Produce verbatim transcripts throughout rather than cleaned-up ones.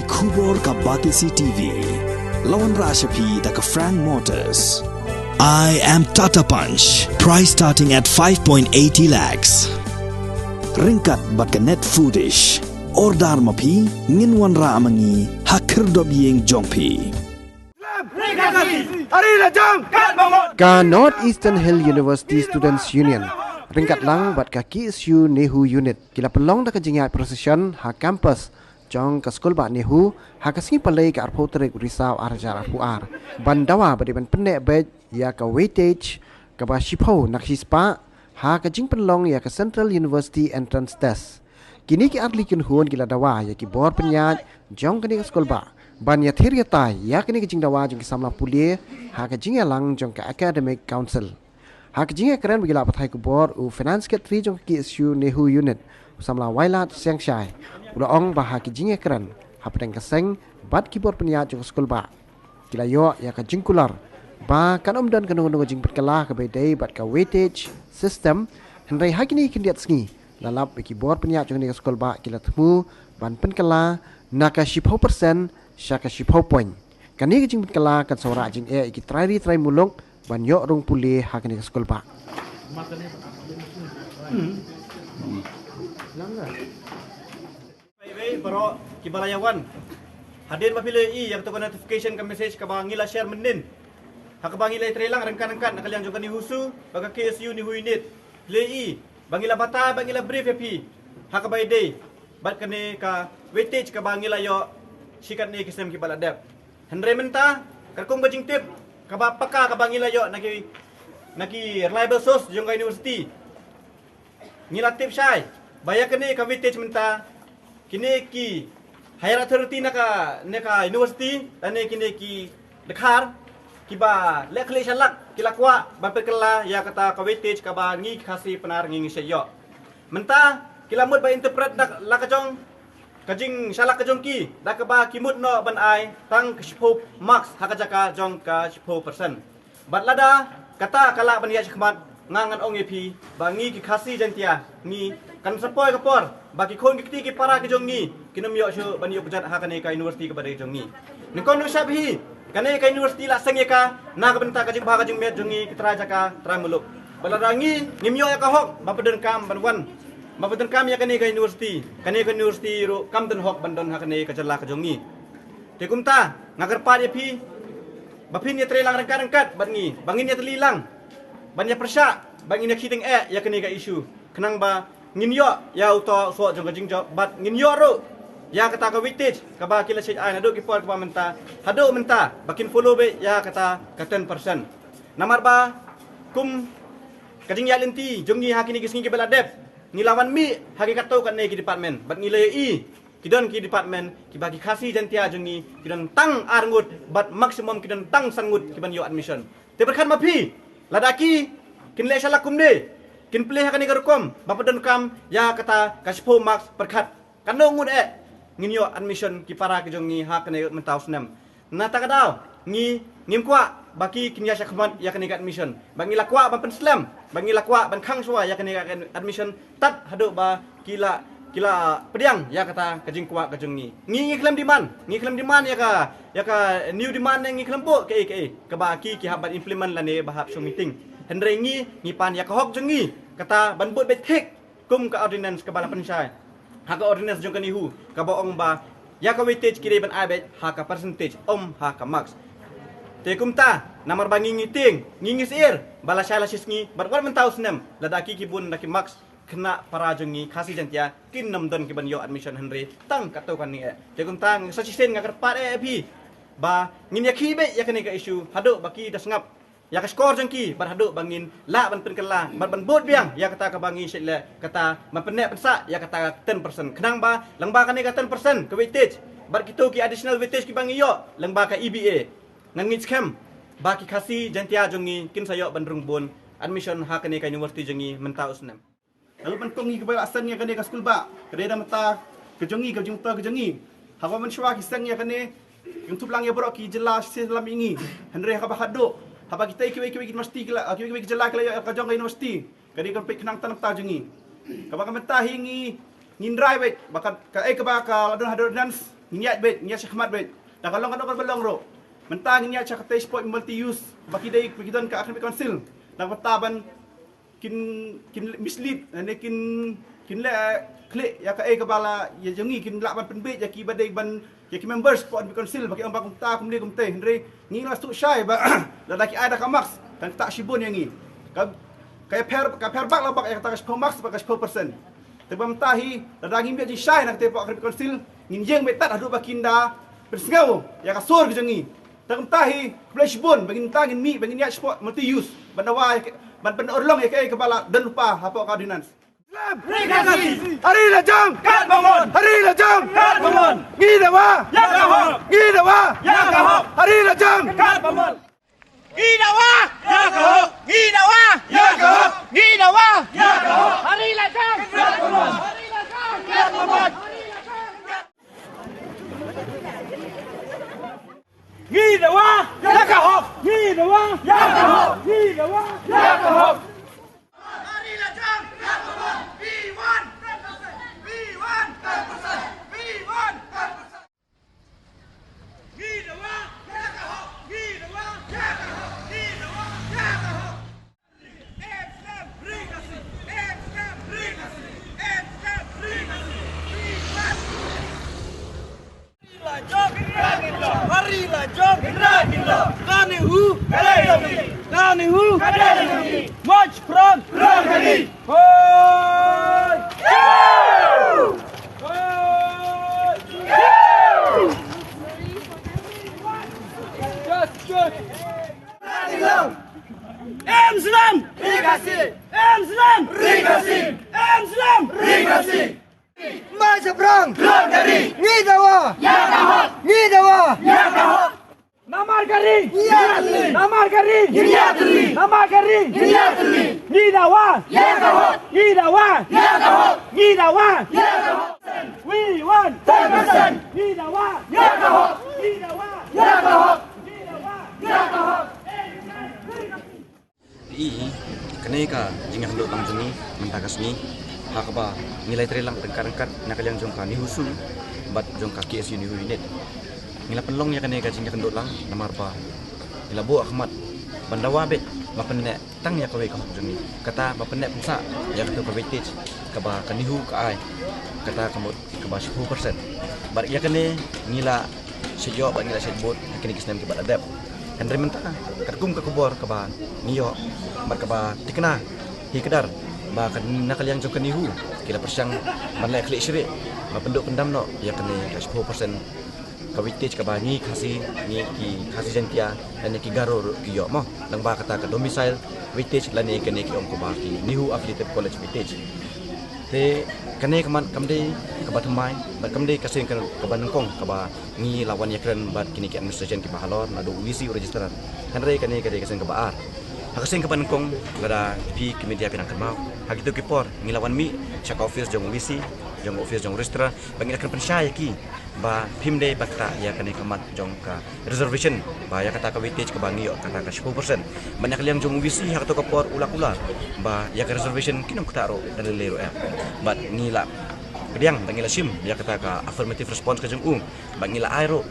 Khubor ka Batesi T V. La wanrah sha phi da ka Frank Motors. I am Tata Punch. Price starting at five point eighty lakhs. Ryngkat bad ka Net Foodish. Order ma phi, ngin wanrah ma ngi ha khyrdop ïing jong phi. Ka North Eastern Hill University Students Union ryngkat lang bad ka K S U NEHU Unit ki la pynlong da ka jingïaid procession ha campus jong ka skulbah NEHU ha ka sngi Palei ka arphew tarik u Risaw ar hajar arphew ar, ban dawa bad ban pynneh beit ïa ka weightage kaba shiphew na ka shispah ha ka jingpynlong ïa ka Central University Entrance Test. Kine ki artylli kynhun ki la dawa ïa ki bor pynïaid jong kane ka skulbah ban ïathir ïatai ïa kane ka jingdawa jong ki samla pule ha ka jingïalang jong ka Academic Council. Ha ka jingïakren bad ki lad pathai khubor, u Finance Secretary jong ka K S U NEHU Unit, u samla Wailadsiangshai, u la ong ba ha ka jingïakren hapdeng ka seng bad ki bor pynïaid jong ka skulbah, ki la ïoh ïa ka jingkular ba kan ym don kano kano ka jingpynkylla kaba ïadei bad ka weightage system, hynrei ha kine ki khyndiat sngi la lap ba ki bor pynïaid jong kane ka skulbah ki la thmu ban pynkylla na ka shiphew percent sha ka shiphew point. Kane ka jingpynkylla kan sa wanrah jingeh ïa ki trai ri trai muluk ban ïoh rung pule ha kane ka skulbah. Iwei baroh kiba la ïa wan. Hadien ba phi la ïohi ïa kata ka notification ka message kaba ngi la share mynnin, ha kaba ngi la ïatreilang ryngkat ryngkat na ka liang jong ka NEHUSU bad ka K S U NEHU Unit. Phi la ïohi ba ngi la batai bad ngi la brief ïa phi ha kaba ïadei bad kane ka weightage kaba ngi la ïoh shi katne ki snem kiba la dep. Hynrei mynta, katkum ka jingtip kaba paka kaba ngi la ïoh na ki, na ki reliable source jong ka university, ngi la tip shai ba ïa kane ka weightage mynta kine ki higher authority na ka, na ka university lane kine ki dkhar kiba leh khlieh shalak ki la kwah ban pynkylla ïa kata ka weightage kaba ngi ki Khasi Pnar ngi ngi shait ïoh. Mynta ki la mut ba interpret da la ka jong ka jingshalak ka jong ki da kaba ki mut noh ban ai tang ka shiphew marks ha ka jaka jong ka shiphew percent. Bad lada kata ka lah ban ïaid shakhmat, nga ngan ong ïa phi ba ngi ki Khasi Jaiñtia ngi kan sa poi ka por ba ki khun ki kti ki para ki jong ngi kin ym ïoh shuh ban ïoh kjat ha kane ka university kaba dei jong ngi. Nyngkong nyngshap hi, kane ka university la seng ïa ka na ka bynta ka jingbha ka jingmiat jong ngi ki trai jaka trai muluk. Bad lada ngi ngim ïoh ïa ka hok ba pyndonkam ban wan, ba pyndonkam ïa kane ka university, kane ka university ruh kam don hok ban don ha kane ka jylla ka jong ngi. Te kumta nga kyrpad ïa phi ba phin ïatreilang ryngkat ryngkat bad ngi ba ngin ïatylli lang ban ïapyrshah ba ngin ïakhih tyngeh ïa kane ka issue khnang ba ngin ïoh ïa uta u soh jong ka jingjop bad ngin ïoh ruh ïa kata ka weightage kaba ki la shait ai naduh ki por kaba mynta haduh mynta ba kin follow beit ïa kata ka ten percent. Namar ba kum ka jingïaid lynti jong ngi ha kine ki sngi kiba la dep, ngi la wan mih ha ki katto katne ki department bad ngi la ïohi ki don ki department kiba ki Khasi Jaiñtia jong ngi ki don tang ar ngut bad maximum ki don tang san ngut ki ban ïoh admission. Te pyrkhat ma phi, lada ki kin leh shalak kumne, kin plie ha kane ka rukom ba pyndonkam ïa kata ka shiphew marks, pyrkhat katno ngut eh ngin ïoh admission ki para ki jong ngi ha kane mynta u snem. Na kata ka daw ngi ngim kwah ba ki kin ïaid shakhmat ïa kane ka admission. Ba ngi la kwah ban pynslem, ba ngi la kwah ban khang shuwa ïa kane ka admission tad haduh ba ki la, ki la pdiang ïa kata ka jingkwah ka jong ngi. Ngi ngi khlem demand, ngi khlem demand ïa ka, ïa ka new demand ne ngi khlem buh kaei kaei kaba ki ki hap ban implement lane ba hap shu meeting. Hynrei ngi ngi pan ïa ka hok jong ngi kata ban bud beit thik kum ka ordinance kaba la pynshai ha ka ordinance jong ka NEHU kaba ong ba ïa ka weightage ki dei ban ai beit ha ka percentage, ym ha ka marks. Te kumta namar ba ngi ngi tieng, ngi ngi syier ba la shai la shi sngi bad wat mynta u snem, lada ki ki bun da ki marks, khynnah para jong ngi Khasi Jaiñtia kin ym don ki ban ïoh admission, hynrei tang katto katne eh. Te kumta nga sa shisien nga kyrpad eh ïa phi ba ngin ïakhih beit ïa kane ka issue haduh ba ki da sngap ïa ka shkor jong ki bad haduh ba ngin lah ban pynkylla bad ban bud biang ïa kata kaba ngi shait leh, kata ban pynneh pynsah ïa kata ten percent, khnang ba lyngba kane ka ten percent ka weightage bad kito ki additional weightage kiba ngi ïoh lyngba ka E B A, nga ngeit skhem ba ki Khasi Jaiñtia jong ngi kin sa ïoh ban rung bun admission ha kane ka university jong ngi mynta u snem. Lalu ban kong ngi kiba la seng ïa kane ka skulbah, ka dei da mynta ka jong ngi, ka jingmyntoi ka jong ngi. Haba mynshuwa ki seng ïa kane, ki kynthup lang ïa baroh ki jylla shisien lam ïa ngi. Hynrei haba haduh, haba kitai kiwei kiwei ki university ki la, kiwei kiwei ki jylla ki la ïoh ka jong ka university, ka dei ka peit khnang tang na bynta jong ngi. Kaba ka mynta hi ngi ngin rai beit ba ka, kaei kaba ka la don ha ordinance Ngin ïaid beit, ngin ïaid shakhmat beit. Da ka long kano kano ka long ruh. Mynta ngin ïaid sha katei shapoh multi use ba ki dei ba ki don ka academic council. Da kata ban kin kin mislead ne kin kin leh khlieh ïa kaei kaba la ïa jong ngi, kin lah ban pynbeit ïa ki ba dei ban ïa ki members shapoh academic council ba ki ong ba kumta kumne kumtei. Hynrei ngi la suk shai ba lada ki ai da ka marks kan ktah shibun ïa ngi. Ka ka pher ka pher bak la bak ïa kata ka shiphew marks bad ka shiphew percent. Te ba mynta hi lada ngim ïoh jingshai na katei shapoh academic council, ngin ïeng beit tad haduh ba kin da pynsngew ïa ka sur ka jong ngi. Te kumta hi khublei shibun ba ngin, mynta ngin mih ba ngin ïaid shapoh multi use ban dawa ïa ka, ban pynurlong ïa kaei kaba la don lypa hapoh ka ordinance. Hari lajong! Kat Bamon! Hari lajong! Kat Bamon! Ngi dawa! Ïa ka hok! Ngi dawa! Ïa ka hok! Hari lajong! Kat Bamon! Ngi dawa! Ïa ka hok! Ngi dawa! Ïa ka hok! Ngi dawa! Ïa ka hok! Hari lajong! Kat Bamon! Hari lajong! Kat Bamon! Ngi dawa! Ïa ka hok! Ngi dawa! Ïa ka hok! Ngi dawa! Ïa ka hok! Hari lajong! We want ten percent! We want ten percent! We want ten percent! Ngi dawa! Ïa ka hok! Ngi dawa! Ïa ka hok! Ngi dawa! Ïa ka hok! Hari lajong! Hari lajong! Kane hu! Kane hu! March front! Hoi! Hoi! Just, just! Em Islam! Ri Khasi! Em Islam! Ri Khasi! Em Islam! Ri Khasi! Mai Saprang! Ngi dawa! Ngi dawa! Namar ka ri! Namar ka ri! Namar ka ri! Ngi dawa! Ngi dawa! Ngi dawa! We want ten percent! Ngi dawa! Ngi dawa! Ngi dawa! I kane ka jingïakynduh lang jong ngi mynta ka sngi ha kaba ngi la ïatrei lang ryngkat ryngkat na ka liang jong ka NEHUSU bad jong ka K S U NEHU unit. Ngi la pynlong ïa kane ka jingïakynduh lang namar ba ngi la buh khmat ban dawa beit ba pyneh tang ïa kawei ka hok jong ngi, kata ba pyneh pynsah ïa kato ka weightage kaba ka NEHU ka ai, kata ka mut kaba shiphew percent. Bad ïa kane ngi la shait ïoh bad ngi la shait bud ha kine ki snem kiba la dep. Hynrei mynta katkum ka khubor kaba ngi ïoh bad kaba thikna hi kdar ba ka, na ka liang jong ka NEHU ki la pyrshang ban leh khlieh syrih ba pynduh pyndam noh ïa kane ka shiphew percent ka weightage kaba ngi Khasi, ngi ki Khasi Jaiñtia lane ki Garo ruh ki ïoh mo, lyngba kata ka domicile weightage lane kane ki ong kumba ki NEHU affiliated college weightage. Te kane ka mat kam dei kaba thymmai bad kam dei ka sien kaba nyngkong kaba ngi la wan ïakren bad kine ki administration kiba halor, naduh u V C, u registrar. Hynrei kane ka dei ka sien kaba ar. Ha ka sien kaba nyngkong, lada phi ki media phi nang kynmaw, ha kito ki por ngi la wan mih sha ka office jong u V C, jong u office jong u registrar, ba ngi la kren pynshai ïa ki ba phim dei ban ktah ïa kane ka mat jong ka reservation, ba ïa kata ka weightage kaba ngi ïoh kata ka shiphew percent. Ban ïa ka liang jong u V C ha kato ka por u la kular ba ïa ka reservation kin ym ktah ruh da lei lei ruh eh. Bad ngi la pdiang, ba ngi la shim ïa kata ka affirmative response ka jong u, ba ngi la ai ruh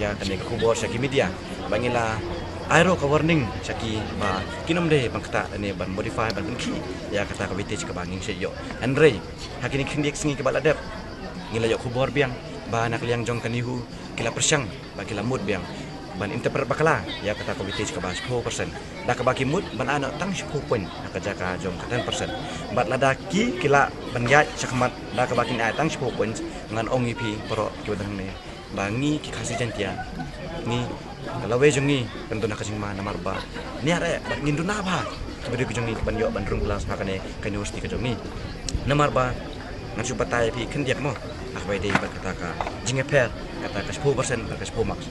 ïa kane ka khubor sha ki media, ba ngi la ai ruh ka warning sha ki ba kin ym dei ban ktah ne ban modify, ban pynkhih ïa kata ka weightage kaba ngi shait ïoh. Hynrei ha kine ki khyndiat sngi kiba la dep ngi la ïoh khubor biang ba na ka liang jong ka NEHU ki la pyrshang ba ki la mut biang ban interpret bakla ïa kata ka weightage kaba shiphew percent, da kaba ki mut ban ai noh tang shiphew point ha ka jaka jong ka ten percent. Bad lada ki ki lah ban ïaid shakhmat da kaba kin ai tang shiphew point, ngan ong ïa phi baroh kiba don hangne ba ngi ki Khasi Jaiñtia, ngi ka lawei jong ngi kan don ha ka jingma namar ba niar eh bad ngin duna bha ki briew ki jong ngi ban ïoh ban rung klas ha kane ka university ka jong ngi. Namar ba ngan shu batai ïa phi khyndiat mo ha kaba ïadei bad kata ka jingïapher kata ka shiphew percent bad ka shiphew marks.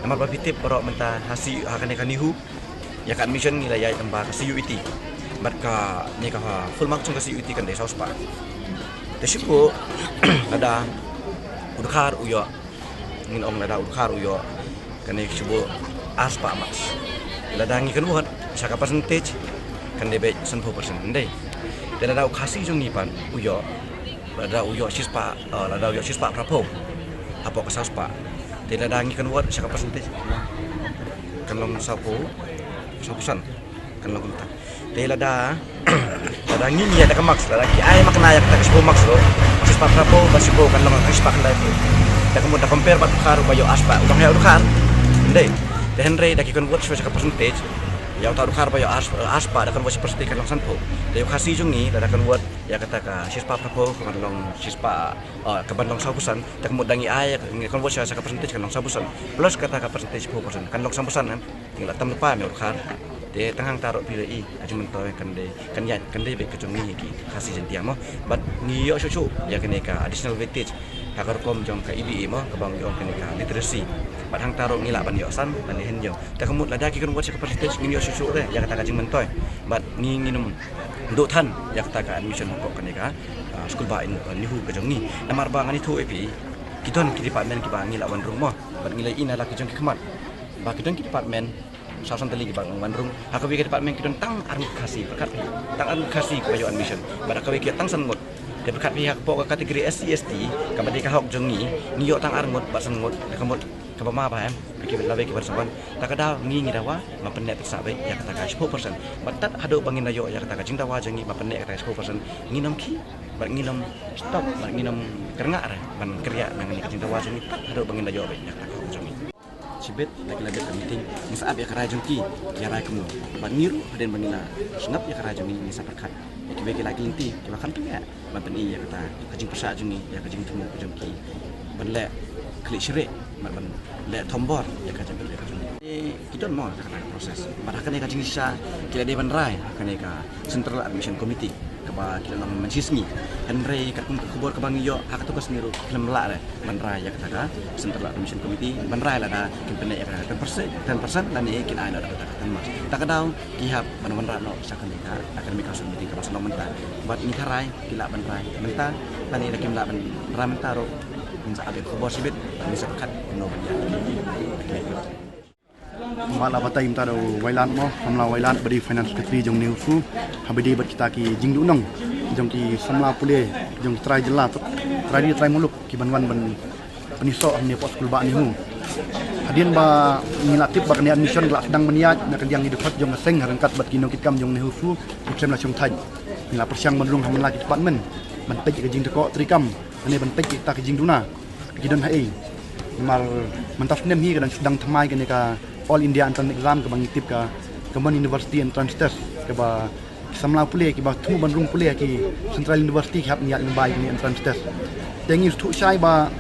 Namar ba phi tip baroh mynta ha C, ha kane ka NEHU, ïa ka admission ngi la ïaid lyngba ka C U E T. Bad kane ka full mark jong ka C U E T kan dei saw spah. Te shu lada u dkhar u ïoh, ngin ong lada u dkhar u ïoh kane shu ar spah marks, lada ngi convert sha ka percentage kan dei beit sanphew percent, ym dei? Te lada u Khasi jong ngi pat u ïoh, lada u ïoh shispah, eh, lada u ïoh shispah phraphew, Hapoh ka saw spah. Te lada ngi convert sha ka percentage, kan long saw phew, saw phew san. Kan long kumta. Te lada, lada ngi ngi ïa da ka marks, lada ki ai marks na ïa kata ka shiphew marks ruh, shispah phra phew bad shiphew kan long ka shispah khyndai phew. Da ka mut da compare bad u dkhar uba ïoh ar spah, u dang ïa u dkhar. Ym dei. Te hynrei da ki convert sha ka percentage, ïa uta u dkhar ba ïoh ar, ar spah da convert sha percentage kan long san phew. Te ïa u Khasi jong ngi lada convert ïa kata ka shispah phra phew kan long shispah, ah, ka ban long saw phew san. Da ka mut da ngi ai, ngi convert sha ka percentage kan long saw phew san. Plus kata ka percentage phew percent kan long san phew san, em. Te ngi la tam lypa ïa u dkhar. Te tang hangta ruh phi la i, ka jingmyntoi kan dei, kan ïaid, kan dei beit ka jong ngi ki Khasi Jaiñtia mo. Bad ngi ïoh shuh shuh ïa kane ka additional weightage ha ka rukom jong ka E B A mo, kaba ngi ong kane ka literacy. Bad hangta ruh ngi lah ban ïoh san lane hynñiew. Da ka mut lada ki convert sha ka percentage ngin ïoh shuh shuh re ïa kata ka jingmyntoi. Bad ngi ngin ym duh than ïa kata ka admission hapoh kane ka, ah, skulbah NEHU ka jong ngi. Namar ba ngan ïathuh ïa phi, ki don ki department kiba ngi la wan rung mo. Bad ngi la i na la ki jong ki khmat ba ki don ki department saw san tylli kiba ngi wan rung. Ha kawei ka department ki don tang arngut Khasi, pyrkhat phi. Tang arngut Khasi kiba ïoh admission. Bad ha kawei ki ïoh tang san ngut. Te pyrkhat phi hapoh ka category S C S T, kaba dei ka hok jong ngi, ngi ïoh tang arngut bad san ngut, da ka mut kaba ma ba, em, ki lawei kiba sa wan. Ta ka daw ngi ngi dawa ban pynneh pynsah beit ïa kata ka shiphew percent. Bad tad haduh ba ngin da ïoh ïa kata ka jingdawa jong ngi ban pynneh kata ka shiphew percent, ngin ym khih bad ngin ym stop bad ngin ym kyrngah re ban kyrïah na kane ka jingdawa jong ngi tad haduh ba ngin da ïoh beit ïa kata ka hok jong ngi. Shibit la ki la dep ka meeting, ngi sa ap ïa ka rai jong ki, ki ïa rai kumno. Bad ngi ruh hadien ba ngi la sngap ïa ka rai jong ngi, ngi sa pyrkhat ïa kiwei ki la ki lynti kiba kham pynïaid ban pyni ïa kata ka jingpyrshah jong ngi, ïa ka jingthmu ka jong ki ban leh khlieh shrieh, ban, ban leh thombor ïa ka jingpynlong ka jong ngi. Ki don mo ïa kata ka process. Bad ha kane ka jingshisha ki la dei ban rai ha kane ka Central Admission Committee kaba ki la long mynshisngi. Hynrei katkum ka khubor kaba ngi ïoh, ha kato ka sngi ruh ki la mlak re ban rai ïa kata ka Central Admission Committee, ban rai lada kin pynneh ïa kata ka ten percent, ten percent lane kin ai noh da kata ka ten marks. Ta ka daw ki hap ban wanrah noh sha kane ka Academic Council meeting kaba sa long mynta. Bad ngi tharai ki lah ban rai mynta lane lada kim lah ban rai mynta ruh, ngin sa ap ïa ka khubor shibit bad ngin sa pyrkhat kumno ban ïa. Kumba la batai mynta da u Wailadmiki mo, samla Wailadmiki ba dei Finance Secretary jong NEHUSU, haba ïadei bad kita ki jingduhnong jong ki samla pule jong ki trai jylla, trai ri trai muluk, ki ban wan ban pyni soh hangne hapoh skulbah NEHU. Hadien ba ngi la tip ba kane admission ka la sdang ban ïaid na ka liang ki dkhot jong ka seng ryngkat bad ki nongkitkam jong NEHUSU, ngi khlem la shongthait. Ngi la pyrshang ban rung ha man la ki department ban peit ïa ka jingtyrkhong treikam, lane ban peit ïa kita ki jingduna ki don haei. Namar mynta snem hi ka dang sdang thymmai kane ka All India Entrance Exam kaba ngi tip ka Common University Entrance Test, kaba ki samla pule kiba thmu ban rung pule ha ki Central University ki hap ban ïaid lyngba ïa kane entrance test. Te ngi sngewthuh shai ba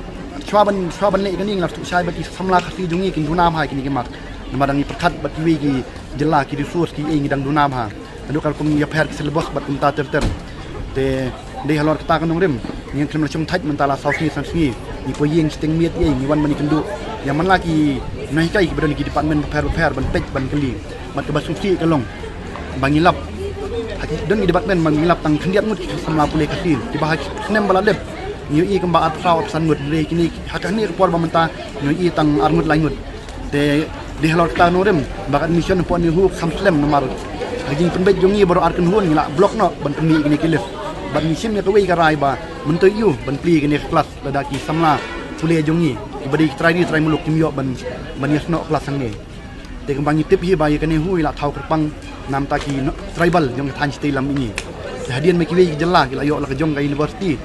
shuwa ban, shuwa ban leh kane ngi la sngewthuh shai ba ki samla Khasi jong ngi kin duna bha ha kine ki mark. Namar da ngi pyrkhat bad kiwei ki jylla, ki resource kiei ngi dang duna bha. Haduh ka rukom ïapher ki syllabus bad kumta ter ter. Te dei halor kata ka nongrim, ngi khlem la shongthait mynta la saw sngi san sngi. Ngi poi ïeng shiteng miet ïa, ngi wan ban ïakynduh ïa man la ki nonghikai kiba don ki department bapher bapher ban peit ban kylli. Bad kaba sngewsih ka long ba ngi lap, ha ki don ki department ba ngi lap tang khyndiat ngut ki samla pule Khasi, kiba ha ki snem ba la dep ngi ïohi kumba arphew saw arphew san ngut, hynrei kine ha kane ka por ba mynta ngi ïohi tang ar ngut lai ngut. Te dei halor kata ka nongrim ba ka admission hapoh NEHU kham slem namar ka jingpynbeit jong ngi baroh ar kynhun ngi la block noh ban pynmih ïa kine ki list. Bad ngi shim ïa kawei ka rai ba myntoi ïa u ban plie ïa kane ka klas lada ki samla pule jong ngi kiba dei ki trai ri trai muluk kim ïoh ban, ban ïasnoh klas hangne. Te kumba ngi tip hi ba ïa ka NEHU i la thaw kyrpang na bynta ki no-, tribal jong ka thaiñ Shitei Lam Mihngi. Te hadien ba kiwei ki jylla ki la ïoh la ka jong ka university,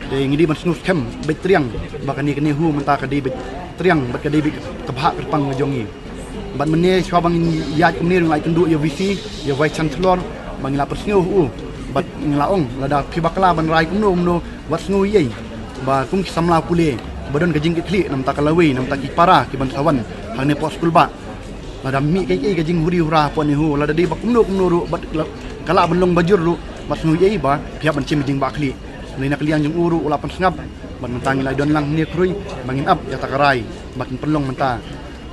te ngi dei ban sngewskhem beit triang ba kane ka NEHU mynta ka dei beit triang bad ka dei beit ka bhah kyrpang ka jong ngi. Bad mynne shuwa ba ngin ïaid kumne ruh ngi la ïakynduh ïa u V C, ïa u Vice Chancellor, ba ngi la pynsngew ha u. Bad ngi la ong lada phi bakla ban rai kumno kumno, wat sngew ei ei ba kum ki samla pule ba don ka jingkitkhlieh na bynta ka lawei, na bynta ki para ki ban sa wan hangne hapoh skulbah. Lada mih kaei kaei ka jinghuri hura hapoh NEHU, lada dei ba kumno kumno ruh bad la-, ka lah ban long bajur ruh, wat sngew ei ei ba phi hap ban shim jingbakla. Hynrei na ka liang jong u ruh u la pynsngap. Bad mynta ngi la don lang hangne khrui ba ngin ap ïa kata ka rai ba kin pynlong mynta,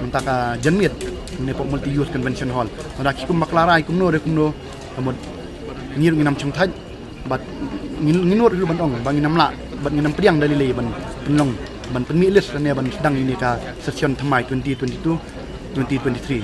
mynta ka janmiet hangne hapoh Multi Use Convention Hall. Lada ki kum bakla rai kumno re kumno, ka mut ngi ruh ngin ym shongthait. Bad ngin, ngin nud ruh ban ong ba ngin ym lah bad ngin ym pdiang da lei lei ban pynlong, ban pynmih list lane ban sdang ïa kane ka session thymmai twenty twenty-two twenty twenty-three.